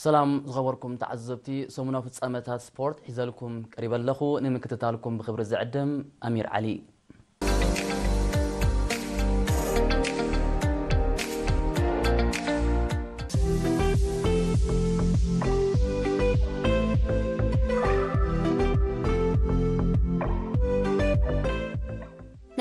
ሰላም ዝኸበርኩም ተዓዘብቲ፣ ሰሙናዊ ፍጻመታት ስፖርት ሒዘልኩም ቀሪበ ኣለኹ። ንምክትታልኩም ብኽብሪ ዝዕድም ኣሚር ዓሊ።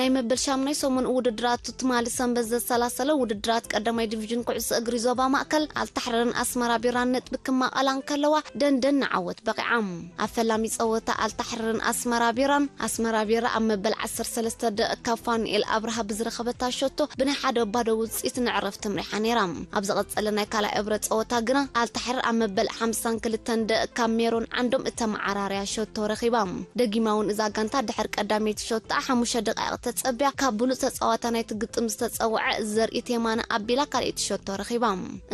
ናይ መበል ሻምናይ ሰሙን ውድድራት ትማሊ ሰንበት ዘሰላሰለ ውድድራት ቀዳማይ ዲቪዥን ኩዕሶ እግሪ ዞባ ማእከል ኣልታሕረርን ኣስመራ ቢራን ነጥቢ ክማቐላ እንከለዋ፣ ደንደን ንዓወት በቒዓም። ኣብ ፈላሚ ጸወታ ኣልታሕረርን ኣስመራ ቢራን፣ ኣስመራ ቢራ ኣብ መበል ዓሰርተ ሰለስተ ደቂቕ ካብ ፋኑኤል ኣብርሃ ብዝረኸበታ ሸቶ ብናይ ሓደ ባዶ ውጽኢት ንዕረፍቲ ምሪሓ ነይራ። ኣብ ዝቐጸለ ናይ ካልኣይ እብረ ጸወታ ግና ኣልታሕረር ኣብ መበል ሓምሳን ክልተን ደቂቕ ካብ ሜሮን ዓንዶም እተመዓራርያ ሸቶ ረኺባ። ደጊማ እውን እዛ ጋንታ ድሕር ቀዳመይቲ ሸቶኣ ሓሙሽተ ደቃይቕ ተጸብያ ካብ ብሉጽ ተጻዋታ ናይቲ ግጥም ዝተጸውዐ ዘርኢ ቴማነ ኣቢላ ካልኣይቲ ሸቶ ረኺባ።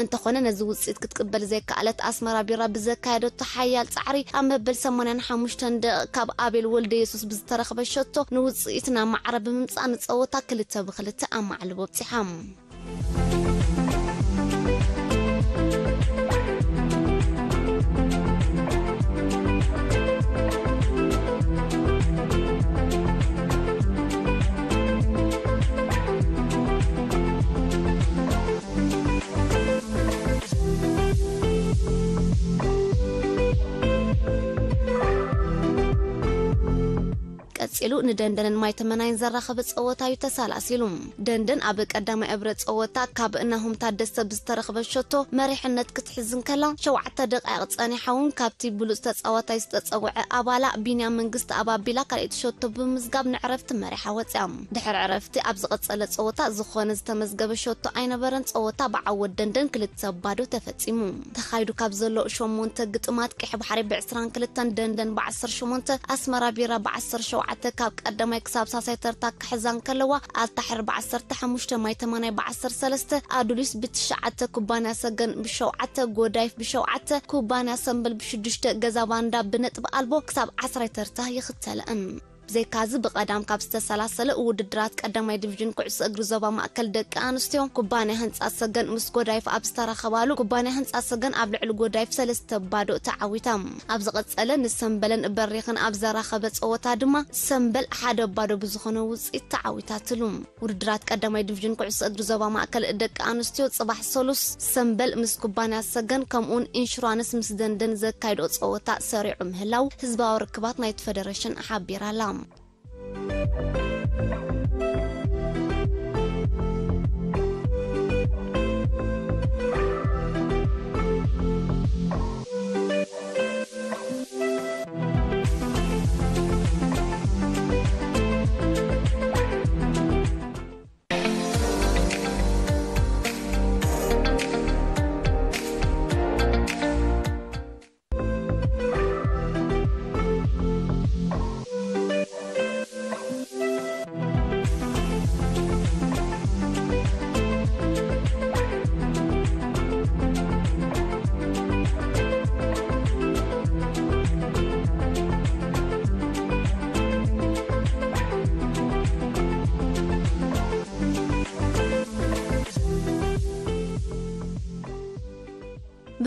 እንተኾነ ነዚ ውጽኢት ክትቅበል ዘይከኣለት ኣስመራ ቢራ ብዘካየደቶ ሓያል ጻዕሪ ኣብ መበል ሰማንያን ሓሙሽተን ደቂቕ ካብ ኣቤል ወልደ የሱስ ብዝተረኽበ ሸቶ ንውጽኢት ናብ ማዕረ ብምምጻእ ንጸወታ ክልተ ብክልተ ኣማዕልቦ ኣብጺሓ። ቀጺሉ ንደንደንን ማይ ተመናይን ዘራኸበ ጸወታ እዩ ተሳላሲሉ። ደንደን ኣብ ቀዳማይ እብረ ጸወታ ካብ ናሆም ታደሰ ብዝተረኽበ ሸቶ መሪሕነት ክትሕዝ እንከላ፣ ሸውዓተ ደቃይቕ ጸኒሓ እውን ካብቲ ብሉጽ ተጻዋታይ ዝተጸውዐ ኣባላ ቢንያም መንግስቲ ኣባቢላ ካልኣይቲ ሸቶ ብምምዝጋብ ንዕረፍቲ መሪሓ ወጽያ። ድሕሪ ዕረፍቲ ኣብ ዝቐጸለ ጸወታ ዝኾነ ዝተመዝገበ ሸቶ ኣይነበረን። ጸወታ ብዓወት ደንደን ክልተ ባዶ ተፈጺሙ። ተኻይዱ ካብ ዘሎ ሸሞንተ ግጥማት፣ ቀይሕ ባሕሪ ብ ዕስራን ክልተን፣ ደንደን ብ ዓሰርተ ሸሞንተ፣ ኣስመራ ቢራ ብ ዓሰርተ ሸውዓተ ካብ ቀዳማይ ክሳብ ሳልሳይ ተርታ ክሕዛ እንከለዋ፣ ኣልታሕር ብ ዓሰርተ ሓሙሽተ፣ ማይ ተማናይ ብ ዓሰርተ ሰለስተ፣ ኣዱሊስ ብ ትሽዓተ፣ ኩባንያ ሰገን ብ ሸውዓተ፣ ጎዳይፍ ብ ሸውዓተ፣ ኩባንያ ሰምበል ብ ሽዱሽተ፣ ገዛ ባንዳ ብነጥቢ ኣልቦ ክሳብ ዓስራይ ተርታ ይኽተለእን። ብዘይካዚ ብቐዳም ካብ ዝተሰላሰለ ውድድራት ቀዳማይ ዲቪዥን ኩዕሶ እግሪ ዞባ ማእከል ደቂ ኣንስትዮ ኩባንያ ህንጻ ሰገን ምስ ጎዳይፍ ኣብ ዝተራኸባሉ፣ ኩባንያ ህንጻ ሰገን ኣብ ልዕሊ ጎዳይፍ ሰለስተ ባዶ ተዓዊታ። ኣብ ዝቐጸለ ንሰምበልን በሪኽን ኣብ ዘራኸበ ጸወታ ድማ ሰምበል ሓደ ባዶ ብዝኾነ ውጽኢት ተዓዊታትሉ። ውድድራት ቀዳማይ ዲቪዥን ኩዕሶ እግሪ ዞባ ማእከል ደቂ ኣንስትዮ ጽባሕ ሰሉስ ሰምበል ምስ ኩባንያ ሰገን ከምኡውን ኢንሹራንስ ምስ ደንደን ዘካይዶ ጸወታ ሰሪዑ ምህላው ህዝባዊ ርክባት ናይቲ ፈደረሽን ሓቢራ ኣላ።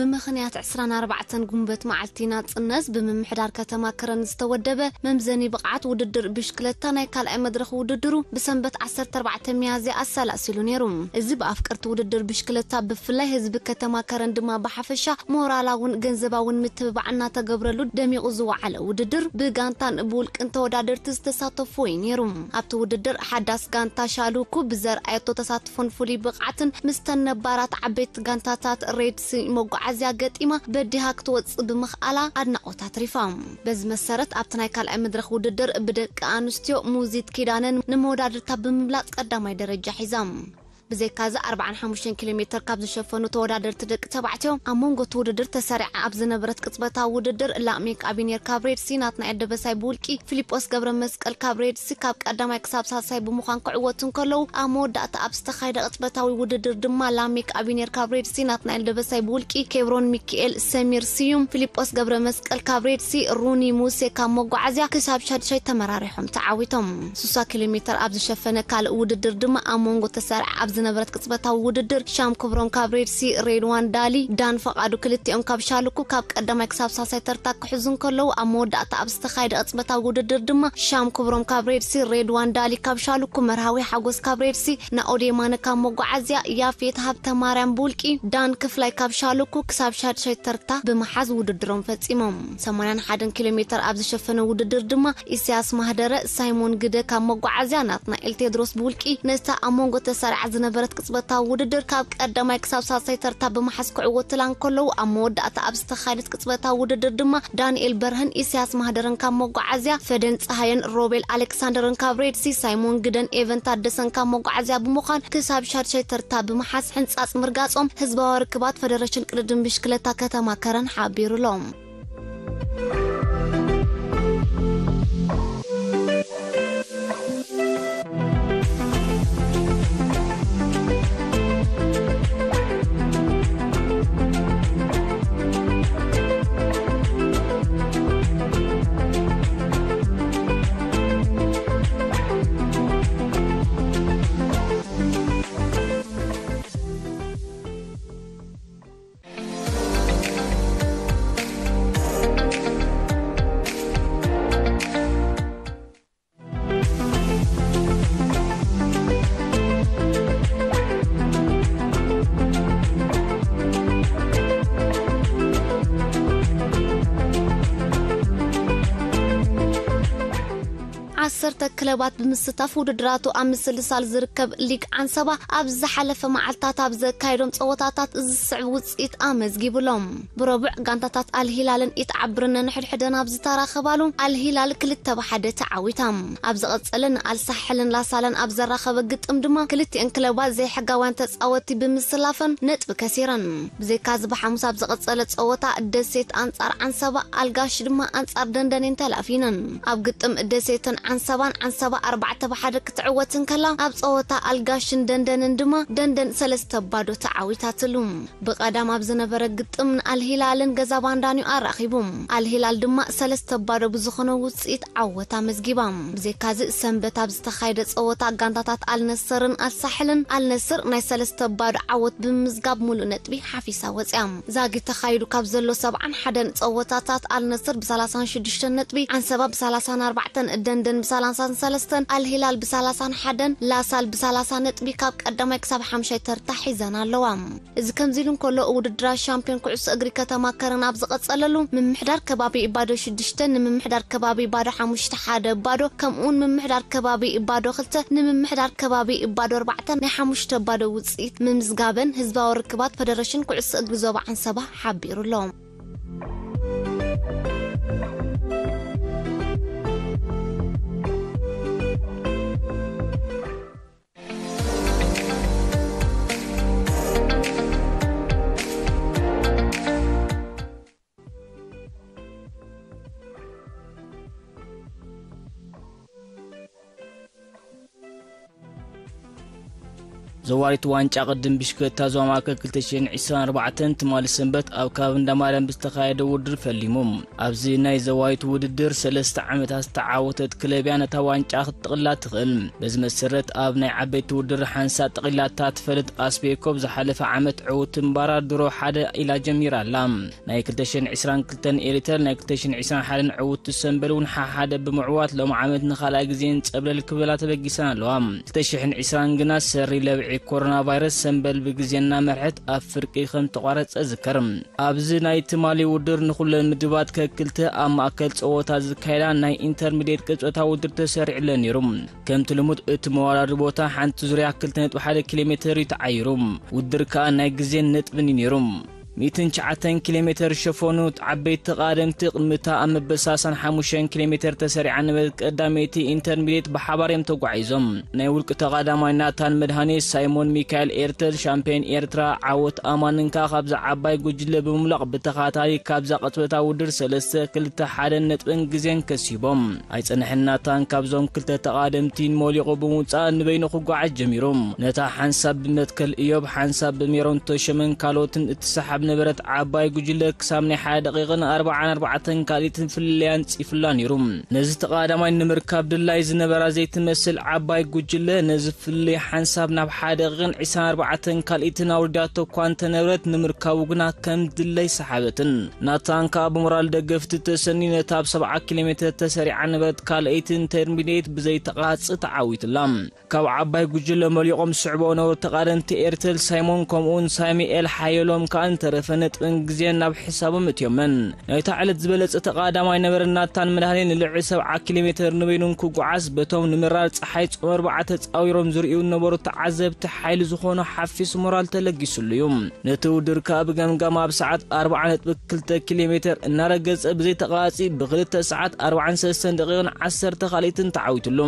ብምኽንያት ዕስራን ኣርባዕተን ጉንበት መዓልቲ ናጽነት ብምምሕዳር ከተማ ከረን ዝተወደበ መምዘኒ ብቕዓት ውድድር ብሽክለታ ናይ ካልኣይ መድረኽ ውድድሩ ብሰንበት ዓሰርተ ኣርባዕተ ሚያዝያ ኣሰላሲሉ ነይሩ። እዚ ብኣፍቀርቲ ውድድር ብሽክለታ ብፍላይ ህዝቢ ከተማ ከረን ድማ ብሓፈሻ ሞራላውን ገንዘባውን ምትብባዕ እናተገብረሉ ደሚቑ ዝወዓለ ውድድር ብጋንታን ብውልቅን ተወዳደርቲ ዝተሳተፉ እዩ ነይሩ። ኣብቲ ውድድር ሓዳስ ጋንታ ሻሉኩ ብዘርኣየቶ ተሳትፎን ፍሉይ ብቕዓትን ምስተን ነባራት ዓበይቲ ጋንታታት ሬድሲ መጓዓዝያ ገጢማ በዲሃ ክትወጽእ ብምኽኣላ ኣድናቖት ኣትሪፋ። በዚ መሰረት ኣብቲ ናይ ካልኣይ መድረኽ ውድድር ብደቂ ኣንስትዮ ሙዚት ኪዳነን ንመወዳድርታ ብምብላጽ ቀዳማይ ደረጃ ሒዛ። ብዘይካዚ ኣርባዓን ሓሙሽተን ኪሎ ሜትር ካብ ዝሸፈኑ ተወዳደርቲ ደቂ ተባዕትዮ ኣብ መንጎ እቲ ውድድር ተሰሪዓ ኣብ ዝነበረት ቅጽበታዊ ውድድር ላሜክ ኣቢኔር ካብ ሬድሲ፣ ናትናኤል ደበሳይ ብውልቂ፣ ፊሊጶስ ገብረ መስቀል ካብ ሬድሲ ካብ ቀዳማይ ክሳብ ሳልሳይ ብምዃን ክዕወቱ እንከለዉ፣ ኣብ መወዳእታ ኣብ ዝተኻየደ ቅጽበታዊ ውድድር ድማ ላሜክ ኣቢኔር ካብ ሬድሲ፣ ናትናኤል ደበሳይ ብውልቂ፣ ኬብሮን ሚኪኤል፣ ሰሚር ስዩም፣ ፊሊጶስ ገብረ መስቀል ካብ ሬድሲ፣ ሩኒ ሙሴ ካብ መጓዓዝያ ክሳብ ሻድሻይ ተመራሪሖም ተዓዊቶም። ስሳ ኪሎ ሜትር ኣብ ዝሸፈነ ካልእ ውድድር ድማ ኣብ መንጎ ተሰሪዓ ኣብ ዝነበረት ቅጽበታዊ ውድድር ሻም ክብሮም ካብ ሬድሲ፣ ሬድዋን ዳሊ፣ ዳን ፈቓዱ ክልቲኦም ካብ ሻልኩ ካብ ቀዳማይ ክሳብ ሳልሳይ ተርታ ክሕዙ እንከለዉ፣ ኣብ መወዳእታ ኣብ ዝተኻየደ ቅጽበታዊ ውድድር ድማ ሻም ክብሮም ካብ ሬድሲ፣ ሬድዋን ዳሊ ካብ ሻልኩ፣ መርሃዊ ሓጎስ ካብ ሬድሲ፣ ናኦድ የማነ ካብ መጓዓዝያ፣ ያፌት ሃብተ ማርያም ብውልቂ፣ ዳን ክፍላይ ካብ ሻልኩ ክሳብ ሻድሻይ ተርታ ብምሓዝ ውድድሮም ፈጺሞም። ሰማንያን ሓደን ኪሎ ሜተር ኣብ ዝሸፈነ ውድድር ድማ ኢሳያስ ማህደረ፣ ሳይሞን ግደ ካብ መጓዓዝያ፣ ናትናኤል ቴድሮስ ብውልቂ ነታ ኣብ መንጎ ተሰሪዓ ዝነበረት ቅጽበታዊ ውድድር ካብ ቀዳማይ ክሳብ ሳልሳይ ተርታ ብምሓዝ ክዕወትላ እንከለዉ፣ ኣብ መወዳእታ ኣብ ዝተኻየደት ቅጽበታዊ ውድድር ድማ ዳንኤል በርሀን ኢሳያስ ማህደረን ካብ መጓዓዝያ፣ ፈደን ጸሃየን ሮቤል ኣሌክሳንደርን ካብ ሬድሲ፣ ሳይሞን ግደን ኤቨን ታደሰን ካብ መጓዓዝያ ብምዃን ክሳብ ሻድሻይ ተርታ ብምሓዝ ሕንጻጽ ምርጋጾም ህዝባዊ ርክባት ፈደረሽን ቅድድም ብሽክለታ ከተማ ከረን ሓቢሩሎም። ዓሰርተ ክለባት ብምስታፍ ውድድራቱ ኣብ ምስልሳል ዝርከብ ሊግ ዓንሰባ ኣብ ዝሓለፈ መዓልታት ኣብ ዘካየዶም ጸወታታት እዚ ዝስዕብ ውጽኢት ኣመዝጊቡሎም። ብረቡዕ ጋንታታት ኣልሂላልን ኢትዓብርን ነንሕድሕደን ኣብ ዝተራኸባሉ ኣልሂላል ክልተ ብሓደ ተዓዊታ። ኣብ ዝቐጸለ ንኣልሳሕልን ላሳለን ኣብ ዘራኸበ ግጥም ድማ ክልቲኤን ክለባት ዘይሕጋውያን ተጻወትቲ ብምስላፈን ነጥቢ ከሲረን። ብዘይካዚ ብሓሙስ ኣብ ዝቐጸለ ጸወታ ደሴት ኣንጻር ዓንሰባ፣ ኣልጋሽ ድማ ኣንጻር ደንደኔን ተላፊነን። ኣብ ግጥም ደሴትን ዓንሰባን ዓንሰባ ኣርባዕተ ብሓደ ክትዕወት እንከላ፣ ኣብ ጸወታ ኣልጋሽን ደንደንን ድማ ደንደን ሰለስተ ባዶ ተዓዊታትሉ። ብቐዳም ኣብ ዝነበረ ግጥም ንኣልሂላልን ገዛ ባንዳንዩ ኣራኺቡ። ኣልሂላል ድማ ሰለስተ ባዶ ብዝኾነ ውጽኢት ዓወት ኣመዝጊባ። ብዘይካዚ ሰንበት ኣብ ዝተኻየደ ጸወታ ጋንታታት ኣልነሰርን ኣልሳሕልን፣ ኣልነስር ናይ ሰለስተ ባዶ ዓወት ብምምዝጋብ ሙሉእ ነጥቢ ሓፊሳ ወጽያ። ዛጊት ተኻይዱ ካብ ዘሎ ሰብዓን ሓደን ጸወታታት ኣልነስር ብ ሰላሳን ሽዱሽተን ነጥቢ፣ ዓንሰባ ብ ሰላሳን ኣርባዕተን፣ ደንደን ብ ሰላሳን ሰለስተን፣ ኣልሂላል ብ ሰላሳን ሓደን፣ ላሳል ብ ሰላሳ ነጥቢ ካብ ቀዳማይ ክሳብ ሓምሻይ ተርታ ሒዘን ኣለዋ። እዚ ከምዚ ኢሉ እንከሎ፣ ውድድራት ሻምፒዮን ኩዕሶ እግሪ ከተማ ከረን ኣብ ዝቐጸለሉ፣ ምምሕዳር ከባቢ ባዶ ሽዱሽተ ንምምሕዳር ከባቢ ባዶ ሓሙሽተ ሓደ ባዶ፣ ከምኡውን ምምሕዳር ከባቢ ባዶ ክልተ ንምምሕዳር ከባቢ ባዶ ኣርባዕተ ናይ ሓሙሽተ ባዶ ውጽኢት ምምዝጋበን ህዝባዊ ርክባት ፈደረሽን ኩዕሶ እግሪ ዞባ ዓንሰባ ሓቢሩ ኣሎ። ዘዋሪት ዋንጫ ቅድም ብሽክለታ ዞባ ማእከል ክልተ ሽሕን ዕስራን ኣርባዕተን ትማሊ ሰንበት ኣብ ከባቢ እንዳማርያም ብዝተኻየደ ውድድር ፈሊሙ። ኣብዚ ናይ ዘዋሪት ውድድር ሰለስተ ዓመታት ዝተዓወተት ክለብ እያ ነታ ዋንጫ ክትጥቕላ ትኽእል። በዚ መሰረት ኣብ ናይ ዓበይቲ ውድድር ሓንሳእ ጠቒላታ ትፈልጥ ኣስቤኮ ብዝሓለፈ ዓመት ዕውት እምባራ ድሮ ሓደ ኢላ ጀሚራ ኣላ። ናይ ክልተ ሽሕን ዕስራን ክልተን ኤሪተር ናይ ክልተ ሽሕን ዕስራን ሓደን ዕውት ሰንበል እውን ሓሓደ ብምዕዋት ሎም ዓመት ንኻልኣይ ግዜን ጸብለል ክብላ ተበጊሰን ኣለዋ። ክልተ ሽሕን ዕስራን ግና ሰሪ ለብዒ ኮሮና ቫይረስ ሰንበል ብግዜ እናመርሐት ኣብ ፍርቂ ከም ተቋረጸ ዝከር። ኣብዚ ናይ ትማሊ ውድድር ንኹለን ምድባት ከክልተ ኣብ ማእከል ጸወታ ዝካየዳ ናይ ኢንተርሚዲየት ቅጽበታ ውድድር ተሰሪዕለን ነይሩ። ከምቲ ልሙድ እቲ መወዳድሪ ቦታ ሓንቲ ዙርያ ክልተ ነጥቢ ሓደ ኪሎ ሜተር እዩ ተዓይሩ። ውድድር ከኣ ናይ ግዜን ነጥብን እዩ ነይሩ። ሚእትን ትሽዓተን ኪሎ ሜተር ሸፈኑ። ዓበይቲ ተቓደምቲ ቅድሚታ ኣብ መበል ሰላሳን ሓሙሽተን ኪሎ ሜተር ተሰሪዓ ነበረት ቀዳመይቲ ኢንተርሚዲየት ብሓባር እዮም ተጓዒዞም። ናይ ውልቂ ተቓዳማይ ናታን መድሃኔ፣ ሳይሞን ሚካኤል ኤርተል፣ ሻምፒዮን ኤርትራ ዓወት ኣማንን ከኣ ካብዛ ዓባይ ጉጅለ ብምምላቕ ብተኻታሊ ካብዛ ቅጽበታዊ ውድድር ሰለስተ ክልተ ሓደን ነጥብን ግዜን ከሲቦም። ኣይጸንሐን ናታን ካብዞም ክልተ ተቓደምቲ ሞሊቑ ብምውጻእ ንበይኑ ክጓዓዝ ጀሚሩ። ነታ ሓንሳብ ብመትከል እዮብ፣ ሓንሳብ ብሜሮን ተሾመን ካልኦትን እትሰሓብ ነበረት ዓባይ ጉጅለ ክሳብ ናይ ሓደ ደቂቕን ኣርባዓን ኣርባዕተን ካልኢትን ፍልልይ ኣንጺፉላ ነይሩ። ነዚ ተቐዳማይ ንምርካብ ድላይ ዝነበራ ዘይትመስል ዓባይ ጉጅለ፣ ነዚ ፍልልይ ሓንሳብ ናብ ሓደ ደቂቕን ዕስራን ኣርባዕተን ካልኢትን ኣውርዳቶ እኳ እንተነበረት፣ ንምርካቡ ግና ከም ድለይ ሰሓበትን። ናታን ከኣ ብሞራል ደገፍቲ ተሰንዩ ነታ ኣብ ሰብዓ ኪሎ ሜትር ተሰሪዓ ነበረት ካልኣይቲ ኢንተርሚድየት ብዘይተቓጽ ተዓዊትላ። ካብ ዓባይ ጉጅለ መሊቖም ዝስዕብዎ ነበሩ ተቓደምቲ ኤርተል ሳይሞን ከምኡውን ሳሙኤል ሓየሎም ከኣ እንተረፈ ነጥብን ግዜን ናብ ሕሳቦም እትዮመን። ናይታ ዕለት ዝበለጸ ተቓዳማይ ነበረ ናታን መድሃኔ ንልዕሊ ሰብዓ ኪሎ ሜትር ንበይኑን ክጓዓዝ በቶም ንምራር ጸሓይ ጾም ኣርብዓ ተጻዊሮም ዝርእዩ ነበሩ ተዓዘብቲ ሓይሊ ዝኾኑ ሓፊስ ሞራል ተለጊስሉ እዩ። ነቲ ውድድር ከኣ ብገምጋም ኣብ ሰዓት ኣርብዓ ነጥቢ ክልተ ኪሎ ሜትር እናረገጸ ብዘይተቓጺ ብክልተ ሰዓት ኣርባዓን ሰለስተን ደቂቕን ዓሰርተ ካልኢትን ተዓዊትሉ።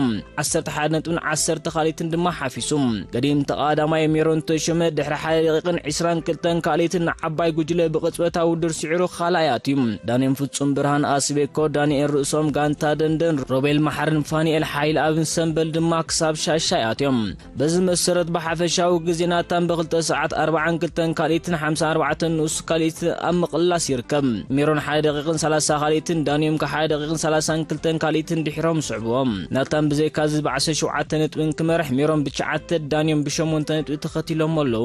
ዓሰርተ ሓደ ነጥብን ዓሰርተ ካልኢትን ድማ ሓፊሱ። ገዲም ተቐዳማይ ሜሮን ተሾመ ድሕሪ ሓደ ደቂቕን ዕስራን ክልተን ካልኢትን ንዓባይ ጉጅለ ብቕጽበታዊ ውድድር ስዒሩ ካልኣይ ኣትዩ። ዳንኤል ፍጹም ብርሃን ኣስቤኮ፣ ዳንኤል ርእሶም ጋንታ ደንደን፣ ሮቤል መሓርን ፋኒኤል ሓይልኣብን ሰምበል ድማ ክሳብ ሻሻይ ኣትዮም። በዚ መሰረት ብሓፈሻዊ ግዜ ናታን ብክልተ ሰዓት ኣርባዓን ክልተን ካልኢትን ሓምሳን ኣርባዕተን ንኡስ ካልኢት ኣብ ምቕላስ ይርከብ። ሜሮን ሓደ ደቂቕን ሰላሳ ካልኢትን ዳንዮም ከ ሓደ ደቂቕን ሰላሳን ክልተን ካልኢትን ድሒሮም ስዕብዎም። ናታን ብዘይካዚ ብዓሰርተ ሸውዓተ ነጥብን ክመርሕ፣ ሜሮን ብትሽዓተ፣ ዳንዮም ብሸሞንተ ነጥቢ ተኸቲሎም ኣለዉ።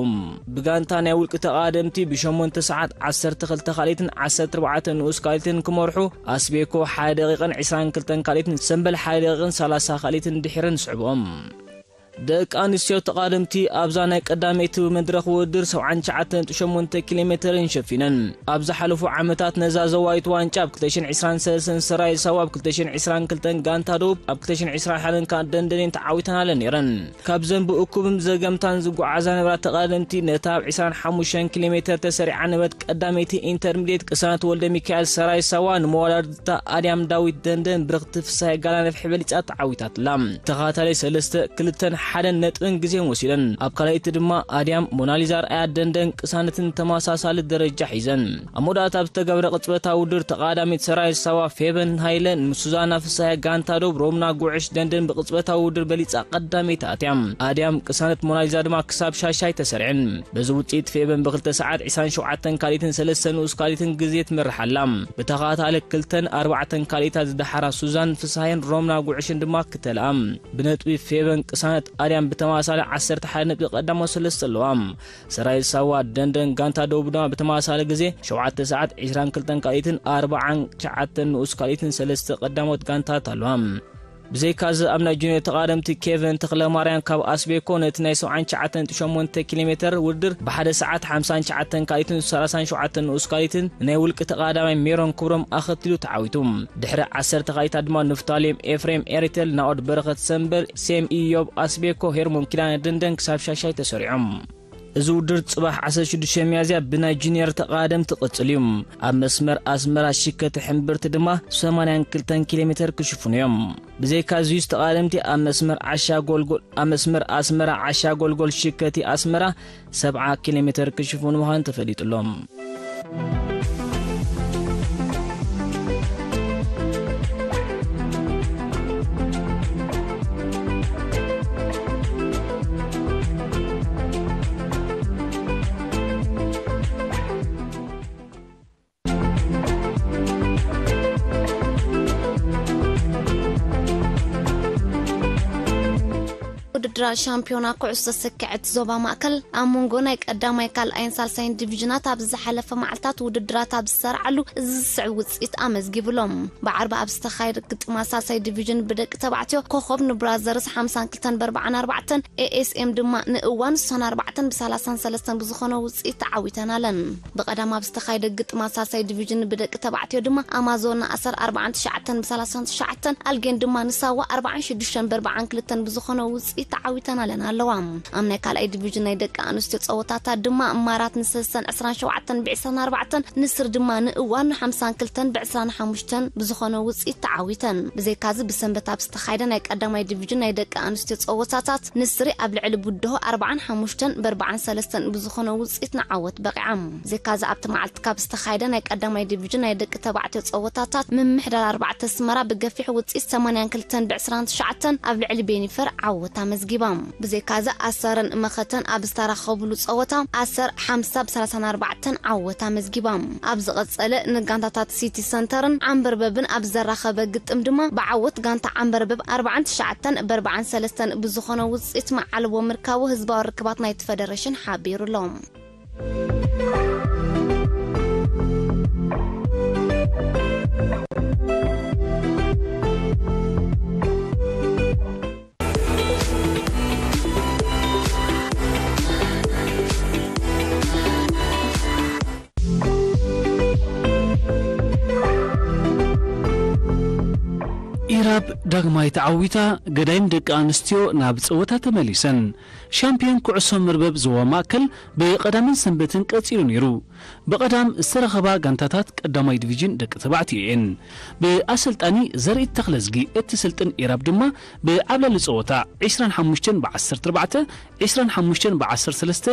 ብጋንታ ናይ ውልቂ ተቓደምቲ ብሸሞንተ ሰዓት ዓሰርተ ክልተ ካልኢትን ዓሰርተ ኣርባዕተ ንኡስ ካልኢትን ክመርሑ፣ ኣስቤኮ ሓደ ደቂቕን ዕስራን ክልተን ካልኢትን ሰምበል ሓደ ደቂቕን ሰላሳ ካልኢትን ድሒረን ስዕብዎም። ደቂ ኣንስትዮ ተቓደምቲ ኣብዛ ናይ ቀዳመይቲ መድረኽ ውድድር ሰብዓን ትሽዓተን ነጥቢ ሸሞንተ ኪሎ ሜተርን ሸፊነን። ኣብ ዝሓለፉ ዓመታት ነዛ ዘዋይት ዋንጫ ኣብ ክልተ ሽሕን ዕስራን ሰለስተን ሰራይ ሳዋ ኣብ ክልተ ሽሕን ዕስራን ክልተን ጋንታ ደቡብ ኣብ ክልተ ሽሕን ዕስራን ሓደን ከኣ ደንደኔን ተዓዊተናለን ነይረን። ካብዘን ብእኩብን ዘገምታን ዝጓዓዛ ነበራ ተቓደምቲ ነታ ኣብ ዕስራን ሓሙሽተን ኪሎ ሜተር ተሰሪዓ ነበረት ቀዳመይቲ ኢንተርሚድየት ቅሳነት ወልደ ሚካኤል ሰራይ ሳዋ ንመወዳድርታ ኣድያም ዳዊት ደንደን ብርኽቲ ፍስሃየ ጋላ ነፍሒ በሊጻ ተዓዊታትላ። ተኸታታሊ ሰለስተ ክልተን ሓደን ነጥብን ግዜን ወሲደን። ኣብ ካልኣይቲ ድማ ኣድያም ሞናሊዛ ኣርኣያ ደንደን ቅሳነትን ተመሳሳሊ ደረጃ ሒዘን። ኣብ መወዳእታ ኣብ ዝተገብረ ቅጽበታዊ ውድድር ተቐዳሚት ሰራዊት ሳዋ ፌበን ሃይለ ንሱዛና ፍስሃየ ጋንታ ዶብ ሮምና ጉዕሽ ደንደን ብቅጽበታዊ ውድድር በሊጻ ቀዳመይቲ ኣትያ። ኣድያም ቅሳነት ሞናሊዛ ድማ ክሳብ ሻሻይ ተሰሪዐን። በዚ ውጽኢት ፌበን ብክልተ ሰዓት ዕስራን ሸውዓተን ካልኢትን ሰለስተ ንኡስ ካልኢትን ግዜ ትመርሕ ኣላ። ብተኸታታሊ ክልተን ኣርባዕተን ካልኢታት ዝደሓራ ሱዛን ፍስሃየን ሮምና ጉዕሽን ድማ ክተልኣ። ብነጥቢ ፌበን ቅሳነት ኣድያም ብተመሳሳሊ ዓሰርተ ሓደ ነጥቢ ቀዳሞት ሰለስተ ኣለዋ። ሰራዊት ሳዋ ደንደን ጋንታ ደቡብ ድማ ብተመሳሳሊ ግዜ ሸውዓተ ሰዓት ዕስራን ክልተን ካልኢትን ኣርባዓን ትሽዓተን ንኡስ ካልኢትን ሰለስተ ቀዳሞት ጋንታት ኣለዋ። ብዘይካዚ ኣብ ናይ ጁኒየር ተቓደምቲ ኬቨን ተኽለማርያም ካብ ኣስቤኮ ነቲ ናይ ሰብዓን ትሽዓተን ነጥቢ ሸሞንተ ኪሎ ሜተር ውድድር ብሓደ ሰዓት ሓምሳን ትሽዓተን ካልኢትን ሰላሳን ሸውዓተን ንኡስ ካልኢትን ናይ ውልቂ ተቓዳማይ ሜሮን ክብሮም ኣኸቲሉ ተዓዊቱ። ድሕሪ ዓሰርተ ካልኢታት ድማ ንፍታሌም ኤፍሬም ኤሪተል፣ ናኦድ በረኸት ሰምበል፣ ሴም ኢዮብ ኣስቤኮ፣ ሄርሞን ኪዳነ ደንደን ክሳብ ሻሻይ ተሰሪዖም። እዚ ውድድር ጽባሕ ዓሰርተ ሽዱሽተ ሚያዝያ ብናይ ጁኒየር ተቓደምቲ ክቕጽል እዩ። ኣብ መስመር ኣስመራ ሽከቲ ሕምብርቲ ድማ ሰማንያን ክልተን ኪሎ ሜተር ክሽፍኑ እዮም። ብዘይካ እዚዩስ ተቓደምቲ ኣብ መስመር ዓሻ ጎልጎል፣ ኣብ መስመር ኣስመራ ዓሻ ጎልጎል ሽከቲ ኣስመራ ሰብዓ ኪሎ ሜተር ክሽፍኑ ምዃኑ ተፈሊጡ ኣሎ። ውድድራት ሻምፒዮና ኩዕሶ ሰኪዐት ዞባ ማእከል ኣብ መንጎ ናይ ቀዳማይ፣ ካልኣይን ሳልሳይን ዲቪዥናት ኣብ ዝሓለፈ መዓልታት ውድድራት ኣብ ዝሰርዓሉ እዚ ዝስዕብ ውጽኢት ኣመዝጊቡሎም። ብዓርቢ ኣብ ዝተኻየደ ግጥም ሳልሳይ ዲቪዥን ብደቂ ተባዕትዮ ኮኾብ ንብራዘርስ ሓምሳን ክልተን በርባዓን ኣርባዕተን፣ ኤኤስኤም ድማ ንእዋን ሶን ኣርባዕተን ብሰላሳን ሰለስተን ብዝኾነ ውጽኢት ተዓዊተናለን። ብቐዳም ኣብ ዝተኻየደ ግጥም ሳልሳይ ዲቪዥን ብደቂ ተባዕትዮ ድማ ኣማዞን ኣሰር ኣርባዓን ትሽዓተን ብሰላሳን ትሽዓተን፣ ኣልጌን ድማ ንሳዋ ኣርባዓን ሽዱሽተን በርባዓን ክልተን ብዝኾነ ውጽኢት ተዓዊተናለን ኣለዋ። ኣብ ናይ ካልኣይ ዲቪዥን ናይ ደቂ ኣንስትዮ ጸወታታት ድማ ማራት ንሰሰን ዕስራን ሸውዓተን ብዕስራን ኣርባዕተን፣ ንስር ድማ ንእዋን ሓምሳን ክልተን ብዕስራን ሓሙሽተን ብዝኾነ ውጽኢት ተዓዊተን። ብዘይካዚ ብሰንበት ኣብ ዝተኻየደ ናይ ቀዳማይ ዲቪዥን ናይ ደቂ ኣንስትዮ ጸወታታት ንስሪ ኣብ ልዕሊ ቡድሆ ኣርባዓን ሓሙሽተን በርባዓን ሰለስተን ብዝኾነ ውጽኢት ንዓወት በቒዓም። ብዘይካዚ ኣብቲ መዓልቲ ካብ ዝተኻየደ ናይ ቀዳማይ ዲቪዥን ናይ ደቂ ተባዕትዮ ጸወታታት ምምሕዳር ኣርባዕተ ኣስመራ ብገፊሕ ውጽኢት ሰማንያን ክልተን ብዕስራን ትሽዓተን ኣብ ልዕሊ ቤኒፈር ዓወት ኣመዝጊቡ። ኣመዝጊባም። ብዘይካዚ ኣሰርን መኸተን ኣብ ዝተራኸብሉ ጸወታ ኣሰር ሓምሳ ብ ሰላሳን ኣርባዕተን ዓወት ኣመዝጊባም። ኣብ ዝቐጸለ ንጋንታታት ሲቲ ሰንተርን ዓምበርበብን ኣብ ዘራኸበ ግጥም ድማ ብዓወት ጋንታ ዓምበርበብ ኣርባዓን ትሽዓተን ብ ኣርባዓን ሰለስተን ብዝኾነ ውጽኢት መዓልቦ ምርካቡ ህዝባዊ ርክባት ናይቲ ፈደረሽን ሓቢሩ ኣሎ። ኢራብ ዳግማይ ተዓዊታ፣ ገዳይም ደቂ ኣንስትዮ ናብ ጸወታ ተመሊሰን። ሻምፒዮን ኩዕሶ መርበብ ዞባ ማእከል ብቐዳምን ሰንበትን ቀጺሉ ነይሩ። ብቐዳም ዝተረኸባ ጋንታታት ቀዳማይ ዲቪዥን ደቂ ተባዕትዮ እየን። ብኣሰልጣኒ ዘርኢት ተኽለዝጊ እትስልጥን ኢራብ ድማ ብዓብላሊ ጸወታ ዕስራን ሓሙሽተን ብ ዓሰርተ ኣርባዕተ፣ ዕስራን ሓሙሽተን ብ ዓሰርተ ሰለስተ፣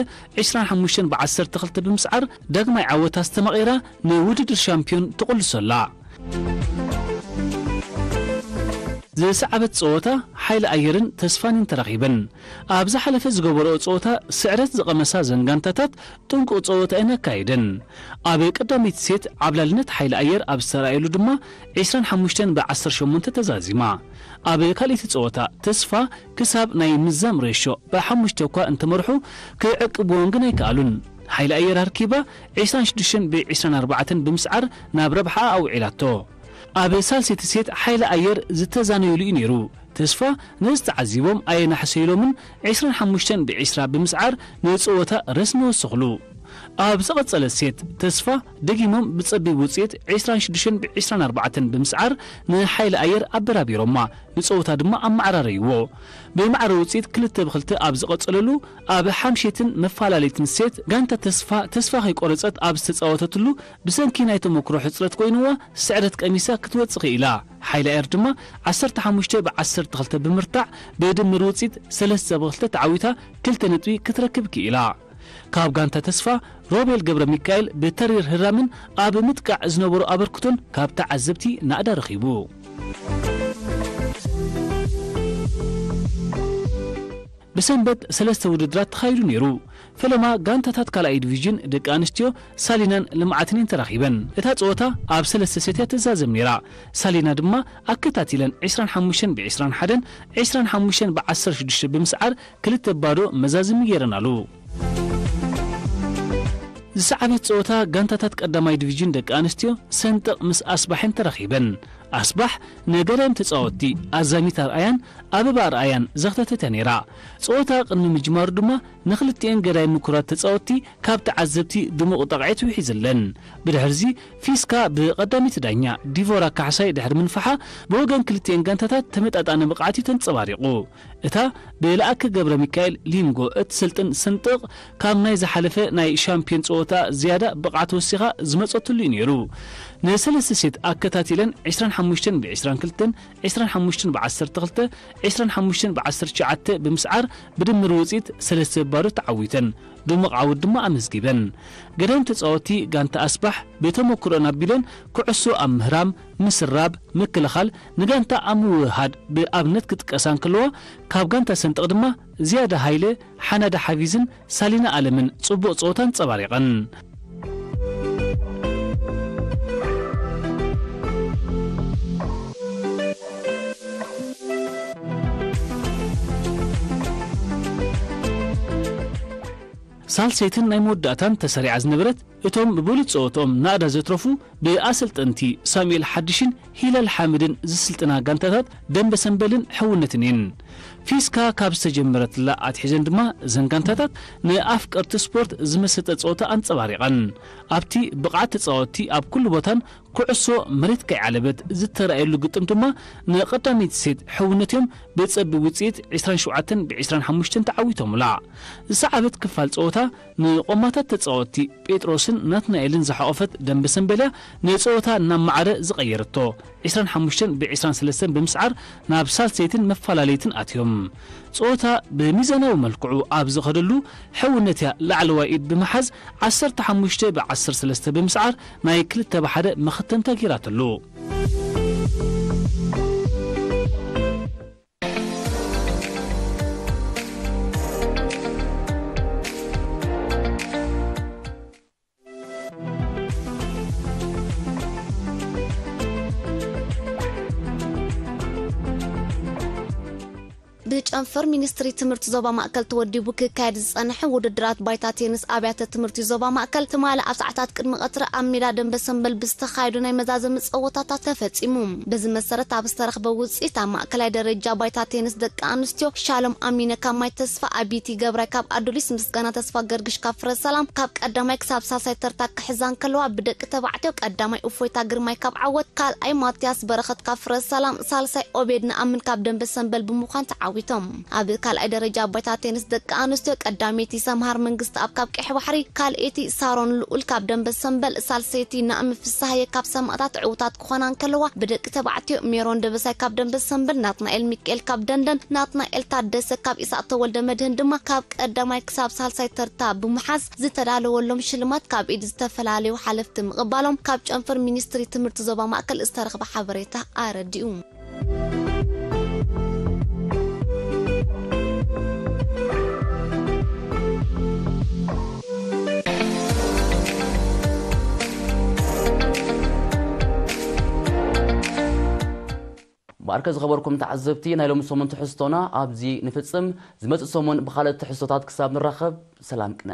ዕስራን ሓሙሽተን ብ ዓሰርተ ክልተ ብምስዓር ዳግማይ ዓወታ ዝተማቒራ ንውድድር ሻምፒዮን ትቕልሶ ኣላ። ዝሰዓበት ጸወታ ሓይሊ ኣየርን ተስፋን እየን ተራኺበን። ኣብ ዝሓለፈ ዝገበረኦ ጸወታ ስዕረት ዝቐመሳ ዘን ጋንታታት ጥንቁቕ ጸወታ እየን ኣካይደን። ኣብ ቀዳመይቲ ሴት ዓብላልነት ሓይሊ ኣየር ኣብ ዝተራእየሉ ድማ ዕስራን ሓሙሽተን ብ ዓሰርተ ሸሞንተ ተዛዚማ። ኣብ ካልኣይቲ ጸወታ ተስፋ ክሳብ ናይ ምዛም ሬሾ ብሓሙሽተ እኳ እንተመርሑ ክዕቅብዎን ግን ኣይከኣሉን። ሓይሊ ኣየር ኣርኪባ ዕስራን ሽዱሽተን ብ ዕስራን ኣርባዕተን ብምስዓር ናብ ረብሓኣ ኣውዒላቶ። ኣብ ሳልሰይቲ ሴት ሓይሊ ኣየር ዝተዛነዩሉ እዩ ነይሩ። ተስፋ ነዚ ተዓዚቦም ኣየናሕሰይሎምን ዕስራን ሓሙሽተን ብ ዕስራ ብምስዓር ንጸወታ ረስሚ ወሰኽሉ። ኣብ ዝቐጸለት ሴት ተስፋ ደጊሞም ብጸቢብ ውጽኢት ዕስራን ሽዱሽተን ብ ዕስራን ኣርባዕተን ብምስዓር ንሓይሊ ኣየር ኣበራቢሮማ፣ ንጸወታ ድማ ኣመዓራረይዎ። ብማዕረ ውጽኢት ክልተ ብ ክልተ ኣብ ዝቐጸለሉ ኣብ ሓምሸይትን መፈላለይትን ሴት ጋንታ ተስፋ ተስፋ ከይቆረጸት ኣብ ዝተጻወተትሉ ብሰንኪ ናይ ተመክሮ ሕጽረት ኮይንዋ ስዕረት ቀሚሳ ክትወጽእ ክኢላ። ሓይሊ ኣየር ድማ ዓሰርተ ሓሙሽተ ብ ዓሰርተ ክልተ ብምርታዕ ብድምር ውጽኢት ሰለስተ ብ ክልተ ተዓዊታ ክልተ ነጥቢ ክትረክብ ክኢላ። ካብ ጋንታ ተስፋ ሮቤል ገብረ ሚካኤል ብተሪር ህራምን ኣብ ምጥቃዕ ዝነበሮ ኣበርክቶን ካብ ተዓዘብቲ ናእዳ ረኺቡ። ብሰንበት ሰለስተ ውድድራት ተኻይዱ ነይሩ። ፈለማ ጋንታታት ካልኣይ ዲቪዥን ደቂ ኣንስትዮ ሳሊናን ልምዓትን እየን ተራኺበን። እታ ጸወታ ኣብ ሰለስተ ሴት እያ ትዛዘም ነይራ። ሳሊና ድማ ኣከታቲለን ዕስራን ሓሙሽተን ብ ዕስራን ሓደን ዕስራን ሓሙሽተን ብ ዓሰርተ ሽዱሽተ ብምስዓር ክልተ ባዶ መዛዘሚ ገይረናሉ። ዝሰዓበት ጸወታ ጋንታታት ቀዳማይ ዲቪዥን ደቂ ኣንስትዮ ሰንጠቕ ምስ ኣስባሕን ተራኺበን። ኣስባሕ ንገዳይም ተጻወትቲ ኣዛሚት ኣርኣያን ኣበባ ኣርኣያን ዘኽተተት እያ ነይራ። ጸወታ ቅድሚ ምጅማሩ ድማ ንኽልቲኤን ገዳይም ምኩራት ተጻወትቲ ካብ ተዓዘብቲ ድሙቕ ጣቕዒት ውሒዘለን። ብድሕርዚ ፊስካ ብቐዳሚት ዳኛ ዲቮራ ካሕሳይ ድሕሪ ምንፋሓ ብወገን ክልቲኤን ጋንታታት ተመጣጣኒ ብቕዓት እዩ ተንጸባሪቑ። እታ ብለኣከ ገብረ ሚካኤል ሊንጎ እትስልጥን ስንጥቕ ካብ ናይ ዝሓለፈ ናይ ሻምፒዮን ጸወታ ዝያዳ ብቕዓት ወሲኻ ዝመጸትሉ እዩ ነይሩ። ንሰለስተ ሴት ኣከታቲለን ዕስራን ሓሙሽተን ብ ዕስራን ክልተን፣ ዕስራን ሓሙሽተን ብ ዓሰርተ ክልተ፣ ዕስራን ሓሙሽተን ብ ዓሰርተ ትሽዓተ ብምስዓር ብድምር ውጽኢት ሰለስተ ባዶ ተዓዊተን። ድሙቕ ዓወት ድማ ኣመዝጊበን። ገዳይም ተጻወቲ ጋንታ ኣስባሕ ብተመክሮን ኣቢለን ኩዕሶ ኣብ ምህራም፣ ምስራብ፣ ምክልኻል፣ ንጋንታ ኣብ ምውህሃድ ብኣብነት ክጥቀሳ እንከለዋ፣ ካብ ጋንታ ሰንጠቕ ድማ ዝያዳ ሃይለ፣ ሓናዳ ሓፊዝን ሳሊና ኣለምን ጽቡቕ ጸወታ ኣንጸባሪቐን። ሳልሰይትን ናይ መወዳእታን ተሰሪዓ ዝነበረት፣ እቶም ብብሉጽ ጸወትኦም ናእዳ ዘትረፉ ብኣሰልጠንቲ ሳሙኤል ሓድሽን ሂላል ሓምድን ዝስልጥና ጋንታታት ደንበ ሰንበልን ሕውነትን እየን። ፊስካ ካብ ዝተጀመረትላ ኣትሒዘን ድማ እዘን ጋንታታት ንኣፍቀርቲ ስፖርት ዝመሰጠ ጸወታ ኣንጸባሪቐን። ኣብቲ ብቕዓት ተጻወትቲ ኣብ ኩሉ ቦታን ኩዕሶ መሬት ከይዓለበት ዝተራእየሉ ግጥም ድማ ንቐዳመይቲ ሴት ሕውነት እዮም ብጸቢብ ውጽኢት ዕስራን ሸውዓተን ብ ዕስራን ሓሙሽተን ተዓዊቶምላ። ዝሰዓበት ክፋል ጸወታ ንቆማታት ተጻወትቲ ጴጥሮስን ናትናኤልን ዝሓቖፈት ደንበ ሰንበልያ ንጸወታ ናብ ማዕረ ዝቐየረቶ ዕስራን ሓሙሽተን ብ ዕስራን ሰለስተን ብምስዓር ናብ ሳልሰይትን መፈላለይትን ኣትዮም። ጸወታ ብሚዛናዊ መልክዑ ኣብ ዝኸደሉ ሕውነት እያ ላዕለዋይ ኢድ ብምሓዝ ዓሰርተ ሓሙሽተ ብ ዓሰርተ ሰለስተ ብምስዓር ናይ ክልተ ብ ሓደ መኸተምታ ገይራትሉ። ብጨንፈር ሚኒስትሪ ትምህርቲ ዞባ ማእከል ተወዲቡ ክካየድ ዝጸንሐ ውድድራት ባይታ ቴኒስ ኣብያተ ትምህርቲ ዞባ ማእከል ትማሊ ኣብ ሰዓታት ቅድሚ ቀትሪ ኣብ ሜዳ ደንበ ሰንበል ብዝተኻየዱ ናይ መዛዘሚ ጸወታታት ተፈጺሙ። በዚ መሰረት ኣብ ዝተረኽበ ውጽኢት ኣብ ማእከላይ ደረጃ ባይታ ቴኒስ ደቂ ኣንስትዮ ሻሎም ኣሚነ ካብ ማይ ተስፋ፣ ኣቢቲ ገብራይ ካብ ኣዱሊስ፣ ምስጋና ተስፋ ገርግሽ ካብ ፍረ ሰላም ካብ ቀዳማይ ክሳብ ሳልሳይ ተርታ ክሕዛ እንከለዋ፣ ብደቂ ተባዕትዮ ቀዳማይ እፎይታ ግርማይ ካብ ዓወት፣ ካልኣይ ማትያስ በረኸት ካብ ፍረ ሰላም፣ ሳልሳይ ኦቤድ ንኣምን ካብ ደንበ ሰንበል ብምዃን ተዓዊቶም። ኣብ ካልኣይ ደረጃ ባይታ ቴኒስ ደቂ ኣንስትዮ ቀዳመይቲ ሰምሃር መንግስቲ ኣብ ካብ ቀይሕ ባሕሪ፣ ካልኣይቲ ሳሮን ልኡል ካብ ደንበ ሰንበል፣ ሳልሰይቲ ናእሚ ፍስሃየ ካብ ሰማእታት ዕውታት ክኾና እንከለዋ፣ ብደቂ ተባዕትዮ ሜሮን ደበሳይ ካብ ደንበ ሰንበል፣ ናትናኤል ሚካኤል ካብ ደንደን፣ ናትናኤል ታደሰ ካብ ኢሳቅ ተወልደ መድህን ድማ ካብ ቀዳማይ ክሳብ ሳልሳይ ተርታ ብምሓዝ ዝተዳለወሎም ሽልማት ካብ ኢድ ዝተፈላለዩ ሓለፍቲ ምቕባሎም ካብ ጨንፈር ሚኒስትሪ ትምህርቲ ዞባ ማእከል ዝተረኽበ ሓበሬታ ኣረዲኡ። እምበኣርከ ዝኸበርኩም ተዓዘብቲ፣ ናይ ሎሚ ሰሙን ትሕዝቶና ኣብዚ ንፍጽም። ዝመጽእ ሰሙን ብኻልእ ትሕዝቶታት ክሳብ ንራኸብ፣ ሰላም ቅነ።